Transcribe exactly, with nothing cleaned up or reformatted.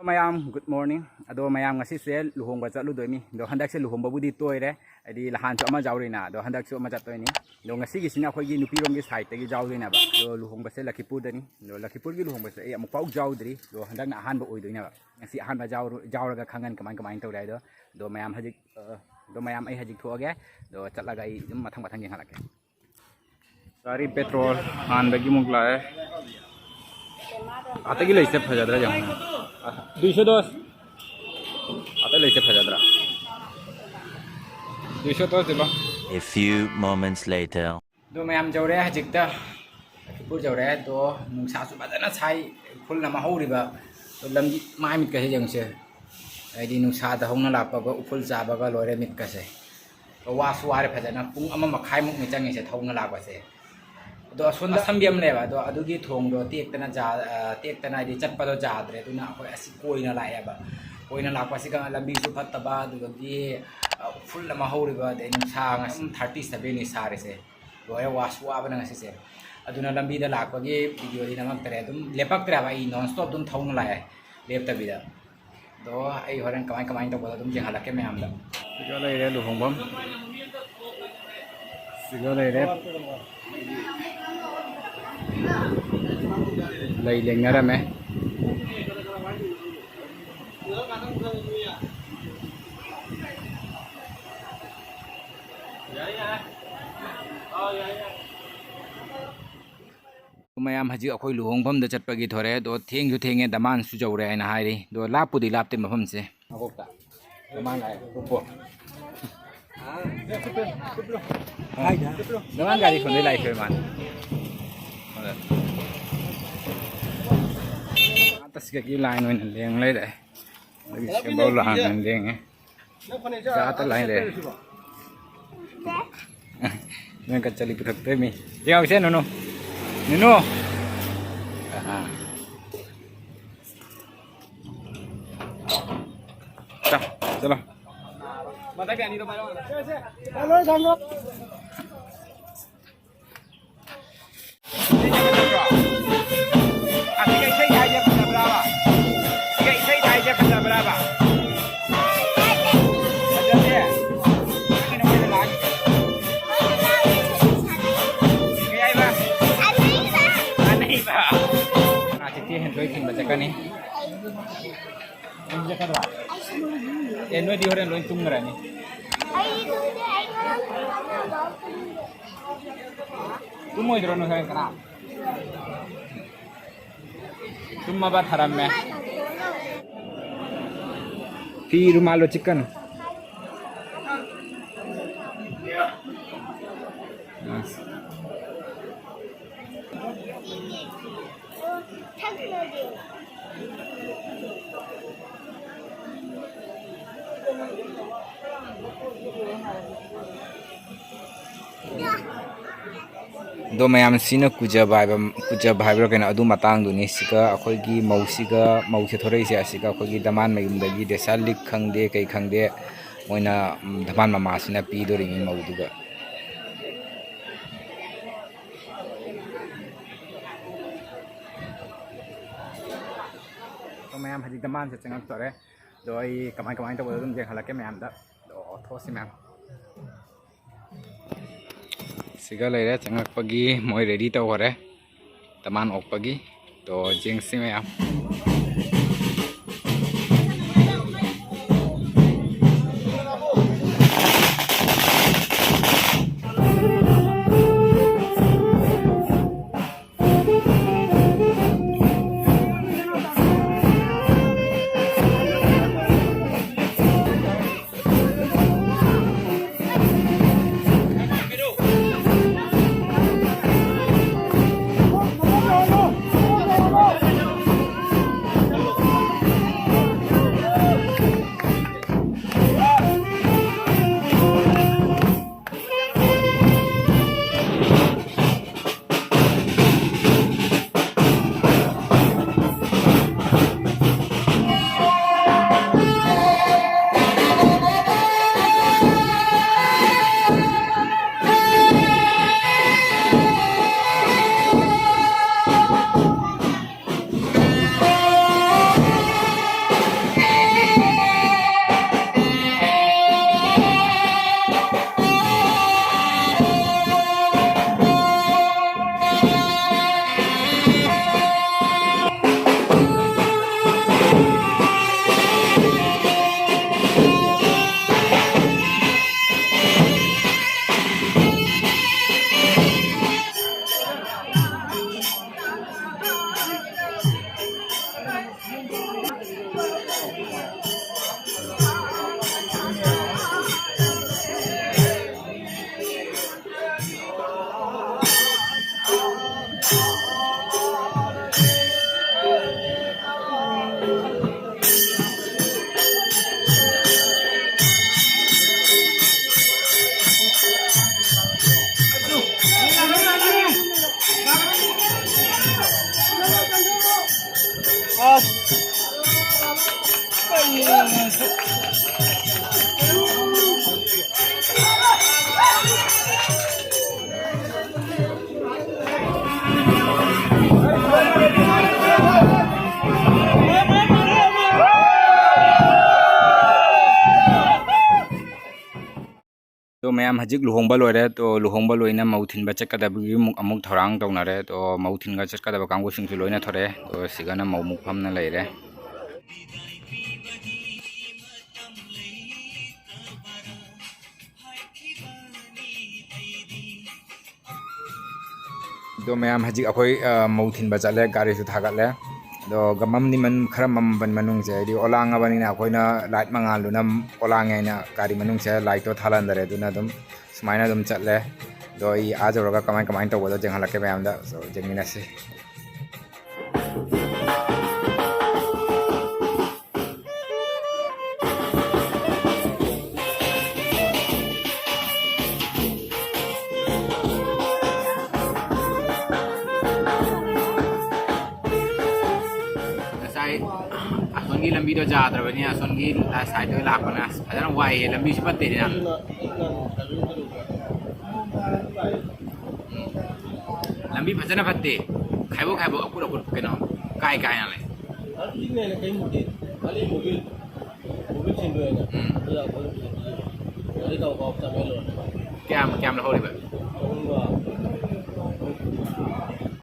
ꯃꯌꯥꯝ, good morning꯫ ꯑꯗꯣ ꯃꯌꯥꯝ, ꯉꯁꯤꯁꯦ ꯂꯨꯍꯣꯡꯕ ꯆꯠꯂꯨꯗꯣꯏꯅꯤ꯫ ꯑꯗꯣ ꯍꯟꯗꯛꯁꯦ ꯂꯨꯍꯣꯡꯕꯕꯨꯗꯤ ꯇꯣꯏꯔꯦ, ꯍꯥꯏꯗꯤ ꯅꯍꯥꯟꯁꯨ ꯑꯃ ꯌꯥꯎꯔꯤꯅ, ꯑꯗꯣ ꯍꯟꯗꯛꯁꯨ ꯑꯃ ꯆꯠꯇꯣꯏꯅꯤ꯫ ꯑꯗꯣ ꯉꯁꯤꯒꯤꯁꯤꯅ ꯑꯩꯈꯣꯏꯒꯤ ꯅꯨꯄꯤꯔꯣꯝꯒꯤ ꯁꯥꯏꯠꯇꯒꯤ ꯌꯥꯎꯗꯣꯏꯅꯦꯕ꯫ ꯑꯗꯣ ꯂꯨꯍꯣꯡꯕꯁꯦ ꯂꯈꯤꯄꯨꯔꯗꯅꯤ꯫ ꯑꯗꯣ ꯂꯈꯤꯄꯨꯔꯒꯤ ꯂꯨꯍꯣꯡꯕꯁꯦ ꯑꯩ ꯑꯃꯨꯛꯐꯥꯎ ꯌꯥꯎꯗ꯭ꯔꯤ꯫ ꯑꯗꯣ ꯍꯟꯗꯛꯅ ꯑꯍꯥꯟꯕ ꯑꯣꯏꯗꯣꯏꯅꯦꯕ꯫ ꯉꯁꯤ ꯑꯍꯥꯟꯕ ꯌꯥꯎꯔ-, ꯌꯥꯎꯔꯒ ꯈꯪꯉꯅꯤ ꯀꯃꯥꯏ ꯀꯃꯥꯏꯅ ꯇꯧꯔꯦ ꯍꯥꯏꯗꯣ꯫ ꯑꯗꯣ ꯃꯌꯥꯝ ꯍꯧꯖꯤꯛ, ꯑ, ꯑꯗꯣ ꯃꯌꯥꯝ, ꯑꯩ ꯍꯧꯖꯤꯛ ꯊꯣꯛꯑꯒꯦ꯫ ꯑꯗꯣ ꯆꯠꯂꯒ ꯑꯩ ꯑꯗꯨꯝ ꯃꯊꯪ ꯃꯊꯪ ꯌꯦꯡꯍꯜꯂꯛꯀꯦ꯫ ꯒꯥꯔꯤ ꯄꯦꯇ꯭ꯔꯣꯜ ꯍꯥꯟꯕꯒꯤ ꯑꯃꯨꯛ ꯂꯥꯛꯑꯦ꯫ ꯑꯥꯇꯒꯤ ꯂꯩꯁꯦ ꯐꯖꯗ꯭ꯔꯥ ꯌꯦꯡꯉꯣ꯫ ꯑ, ꯗꯨꯏꯁꯣ ꯗꯣꯁ꯫ ꯑꯥꯇ ꯂꯩꯁꯦ ꯐꯖꯗ꯭ꯔꯥ? ꯗꯨꯏꯁꯣ dose ꯗꯤꯂꯣ꯫ A few moments later. ꯑꯗꯣ ꯃꯌꯥꯝ ꯌꯧꯔꯦ ꯍꯧꯖꯤꯛꯇ꯫ ꯂꯈꯤꯄꯨꯔ ꯌꯧꯔꯦ꯫ ꯑꯗꯣ ꯅꯨꯡꯁꯥꯁꯨ ꯐꯖꯅ ꯁꯥꯏ꯫ ꯎꯐꯨꯜ ꯑꯃ ꯍꯧꯔꯤꯕ꯫ ꯑꯗꯣ ꯂꯝꯕꯤ ꯃꯥꯏ ꯃꯤꯠꯀꯁꯦ ꯌꯦꯡꯁꯦ꯫ ꯍꯥꯏꯗꯤ ꯅꯨꯡꯁꯥꯗ ꯍꯧꯅ ꯂꯥꯛꯄꯒ ꯎꯐꯨꯜ ꯆꯥꯕꯒ ꯂꯣꯏꯔꯦ ꯃꯤꯠꯀꯁꯦ꯫ ꯋꯥꯁꯨ ꯋꯥꯔꯦ ꯐꯖꯅ꯫ ꯄꯨꯡ ꯑꯃ ꯃꯈꯥꯏꯃꯨꯛꯅꯤ ꯆꯪꯉꯤꯁꯦ ꯊꯧꯅ ꯂꯥꯛꯄꯁꯦ꯫ ꯑꯗꯣ ꯑꯁꯣꯝꯗ ꯑꯁꯝꯕꯤ ꯑꯃ ꯂꯩꯌꯦꯕ, ꯑꯗꯣ ꯑꯗꯨꯒꯤ ꯊꯣꯡꯗꯣ ꯇꯦꯛꯇꯅ ꯖꯥ-, ꯑ, ꯇꯦꯛꯇꯅ ꯍꯥꯏꯗꯤ ꯆꯠꯄꯗꯣ ꯌꯥꯗ꯭ꯔꯦ꯫ ꯑꯗꯨꯅ ꯑꯩꯈꯣꯏ ꯑꯁꯤ ꯀꯣꯏꯅ ꯂꯥꯛꯑꯦꯕ꯫ ꯀꯣꯏꯅ ꯂꯥꯛꯄꯁꯤꯒ ꯂꯝꯕꯤꯁꯨ ꯐꯠꯇꯕ, ꯑꯗꯨꯗꯒꯤ, ꯑ, ꯎꯐꯨꯜ ꯑꯃ ꯍꯧꯔꯤꯕ, ꯑꯗꯩ ꯅꯨꯡꯁꯥ ꯉꯁꯤ thirty seven ꯅꯤ ꯁꯥꯔꯤꯁꯦ꯫ ꯂꯣꯏꯔꯦ, ꯋꯥꯁꯨ ꯋꯥꯕꯅ ꯉꯁꯤꯁꯦ꯫ ꯑꯗꯨꯅ ꯂꯝꯕꯤꯗ ꯂꯥꯛꯄꯒꯤ ꯚꯤꯗꯤꯑꯣꯗꯤ ꯅꯝꯃꯛꯇ꯭ꯔꯦ꯫ ꯑꯗꯨꯝ ꯂꯦꯞꯄꯛꯇ꯭ꯔꯦ ꯍꯥꯏꯕ, ꯑꯩ non stop ꯑꯗꯨꯝ ꯊꯧꯅ ꯂꯥꯛꯑꯦ ꯂꯦꯞꯇꯕꯤꯗ꯫ ꯑꯗꯣ ꯑꯩ ꯍꯣꯔꯦꯟ ꯀꯃꯥꯏ ꯀꯃꯥꯏꯅ ꯇꯧꯕꯗꯣ ꯑꯗꯨꯝ ꯌꯦꯡꯍꯜꯂꯛꯀꯦ ꯃꯌꯥꯝꯗ꯫ ꯁꯤꯒ ꯂꯩꯔꯦ ꯂꯨꯍꯣꯡꯐꯝ꯫ ꯁꯤꯒ ꯂꯩꯔꯦ꯫ ꯂꯩ ꯂꯦꯡꯅꯔꯝꯃꯦ꯫ ꯃꯌꯥꯝ ꯍꯧꯖꯤꯛ ꯑꯩꯈꯣꯏ ꯂꯨꯍꯣꯡꯐꯝꯗ ꯆꯠꯄꯒꯤ ꯊꯣꯔꯛꯑꯦ꯫ ꯑꯗꯣ ꯊꯦꯡꯁꯨ ꯊꯦꯡꯉꯦ, ꯗꯃꯥꯟꯁꯨ ꯌꯧꯔꯦ ꯍꯥꯏꯅ ꯍꯥꯏꯔꯤ꯫ ꯑꯗꯣ ꯂꯥꯞꯄꯨꯗꯤ ꯂꯥꯞꯇꯦ ꯃꯐꯝꯁꯦ꯫ ꯃꯀꯣꯛꯇ ꯗꯃꯥꯟ ꯂꯥꯛꯑꯦ, ꯄꯨꯄꯨ꯫ ꯗꯃꯥꯟ ꯒꯥꯔꯤ ꯁꯣꯝꯗꯩ ꯂꯥꯛꯏꯁꯦ ꯃꯥꯅ꯫ ꯑꯗ ꯑꯥ ꯇꯁꯤꯒꯒꯤ ꯂꯥꯏꯟ ꯑꯣꯏꯅ ꯂꯦꯡ ꯂꯩꯔꯦ꯫ ꯑꯗꯒꯤ ꯁꯤꯐꯥꯎ ꯂꯥꯟ ꯑꯣꯏꯅ ꯂꯦꯡꯉꯦ꯫ ꯖꯥꯠꯇ ꯂꯥꯏ ꯂꯩ꯫ ꯅꯪ ꯀ ꯆꯠꯂꯤ ꯄꯨꯊꯣꯛꯇꯣꯏ ꯃꯤ꯫ ꯌꯥꯎꯁꯦ ꯅꯨꯅꯨ꯫ ꯅꯨꯅꯨ꯫ ꯑꯥ꯫ ꯆꯥ, ꯆꯠꯂꯣ꯫ ꯑꯁꯤꯒ ꯏꯁꯩ ꯍꯥꯏꯁꯦ ꯐꯖꯕ꯭ꯔꯥꯕ? ꯁꯤꯒ ꯏꯁꯩ ꯀꯅꯤ? ꯑꯦ, ꯅꯣꯏꯗꯤ ꯍꯣꯔꯦꯟ ꯂꯣꯏ ꯇꯨꯝꯈ꯭ꯔꯅꯤ꯫ ꯇꯨꯝꯃꯣꯏꯗ꯭ꯔꯣ ꯅꯣꯏ ꯍꯣꯔꯦꯟ ꯀꯅꯥ? ꯇꯨꯝꯃꯕ ꯊꯔꯝꯃꯦ꯫ ꯐꯤ ꯔꯨꯃꯥꯜꯂꯣ ꯆꯤꯛꯀꯟ꯫ ꯑꯁ꯫ ꯑꯗꯣ ꯃꯌꯥꯝ, ꯁꯤꯅ ꯀꯨꯖꯕ ꯍꯥꯏꯕ, ꯀꯨꯖꯕ ꯍꯥꯏꯕ꯭ꯔꯥ ꯀꯩꯅꯣ, ꯑꯗꯨ ꯃꯇꯥꯡꯗꯨꯅꯤ꯫ ꯁꯤꯒ ꯑꯩꯈꯣꯏꯒꯤ ꯃꯧꯁꯤꯒ, ꯃꯧꯁꯦ ꯊꯣꯔꯛꯏꯁꯦ, ꯑꯁꯤꯒ ꯑꯩꯈꯣꯏꯒꯤ ꯗꯃꯥꯟ ꯃꯌꯨꯝꯗꯒꯤ ꯗꯦꯁꯥ ꯂꯤꯛ ꯈꯪꯗꯦ ꯀꯩ ꯈꯪꯗꯦ, ꯃꯣꯏꯅ, ꯎꯝ, ꯗꯃꯥꯟ ꯃꯃꯥꯁꯤꯅ ꯄꯤꯗꯣꯔꯤꯅꯤ ꯃꯧꯗꯨꯒ꯫ ꯑꯗꯣ ꯃꯌꯥꯝ, ꯍꯧꯖꯤꯛ ꯗꯃꯥꯟꯁꯦ ꯆꯪꯉꯛꯇꯣꯔꯦ꯫ ꯑꯗꯣ ꯑꯩ ꯀꯃꯥꯏ ꯀꯃꯥꯏꯅ ꯇꯧꯕꯗꯣ ꯑꯗꯨꯝ ꯌꯦꯡꯍꯜꯂꯛꯀꯦ ꯃꯌꯥꯝꯗ꯫ ꯑꯗꯣ ꯊꯣꯛꯑꯁꯤ ꯃꯌꯥꯝ꯫ ꯁꯤꯒ ꯂꯩꯔꯦ ꯆꯪꯉꯛꯄꯒꯤ, ꯃꯣꯏ ꯔꯦꯗꯤ ꯇꯧꯈꯔꯦ ꯗꯃꯥꯟ ꯑꯣꯛꯄꯒꯤ꯫ ꯑꯗꯣ ꯌꯦꯡꯁꯤ ꯃꯌꯥꯝ꯫ ꯑꯗꯣ ꯃꯌꯥꯝ, ꯍꯧꯖꯤꯛ ꯂꯨꯍꯣꯡꯕ ꯂꯣꯏꯔꯦ꯫ ꯑꯗꯣ ꯂꯨꯍꯣꯡꯕ ꯂꯣꯏꯅ ꯃꯧ ꯊꯤꯟꯕ ꯆꯠꯀꯗꯕꯒꯤ ꯑꯃꯨꯛ, ꯑꯃꯨꯛ ꯊꯧꯔꯥꯡ ꯇꯧꯅꯔꯦ꯫ ꯑꯗꯣ ꯃꯧ ꯊꯤꯟꯕ ꯆꯠꯀꯗꯕ ꯀꯥꯡꯕꯨꯁꯤꯡꯁꯨ ꯂꯣꯏꯅ ꯊꯣꯔꯛꯑꯦ꯫ ꯑꯗꯣ ꯁꯤꯒꯅ ꯃꯧ ꯃꯨꯛ ꯐꯝꯅ ꯂꯩꯔꯦ꯫ ꯑꯗꯣ ꯃꯌꯥꯝ, ꯍꯧꯖꯤꯛ ꯑꯩꯈꯣꯏ, ꯑ, ꯃꯧ ꯊꯤꯟꯕ ꯆꯠꯂꯦ, ꯒꯥꯔꯤꯁꯨ ꯊꯥꯒꯠꯂꯦ꯫ ꯑꯗꯣ ꯒ-, ꯃꯝꯗꯤ ꯃꯝ-, ꯈꯔ ꯃꯝꯕ ꯃꯅꯨꯡꯁꯦ, ꯍꯥꯏꯗꯤ ꯑꯣꯂꯥꯡꯉꯕꯅꯤꯅ ꯑꯩꯈꯣꯏꯅ ꯂꯥꯏꯠ ꯃꯉꯥꯜꯗꯨꯅ ꯑꯣꯂꯥꯡꯉꯦ ꯍꯥꯏꯅ ꯒꯥꯔꯤ ꯃꯅꯨꯡꯁꯦ ꯂꯥꯏꯠꯇꯣ ꯊꯥꯜꯍꯟꯗꯔꯦ꯫ ꯑꯗꯨꯅ ꯑꯗꯨꯝ ꯁꯨꯃꯥꯏꯅ ꯑꯗꯨꯝ ꯆꯠꯂꯦ꯫ ꯑꯗꯣ ꯑꯩ ꯑꯥ ꯌꯧꯔꯒ ꯀꯃꯥꯏ ꯀꯃꯥꯏꯅ ꯇꯧꯕꯗꯣ ꯌꯦꯡꯍꯜꯂꯛꯀꯦ ꯃꯌꯥꯝꯗ꯫ So, ꯌꯦꯡꯃꯤꯟꯅꯁꯤ꯫ ꯉꯁꯥꯏ ꯑꯁꯣꯝꯒꯤ ꯂꯝꯕꯤꯗꯣ ꯌꯥꯗ꯭ꯔꯕꯅꯤ, ꯑꯁꯣꯝꯒꯤ ꯁꯥꯏꯗꯇ ꯂꯥꯛꯄꯅ꯫ ꯐꯖꯅ ꯋꯥꯏꯌꯦ, ꯂꯝꯕꯤꯁꯨ ꯐꯠꯇꯦꯅꯦ꯫ ꯂꯝꯕꯤ ꯐꯖꯅ ꯐꯠꯇꯦ꯫ ꯈꯥꯏꯕꯣꯛ ꯈꯥꯏꯕꯣꯛ, ꯑꯀꯨꯠ ꯑꯀꯨꯠ, ꯀꯩꯅꯣ, ꯀꯥꯏ ꯀꯥꯏꯅ ꯂꯩ꯫ ꯎꯝ꯫ ꯀꯌꯥꯝ, ꯀꯌꯥꯝ ꯂꯧꯍꯧꯔꯤꯕ?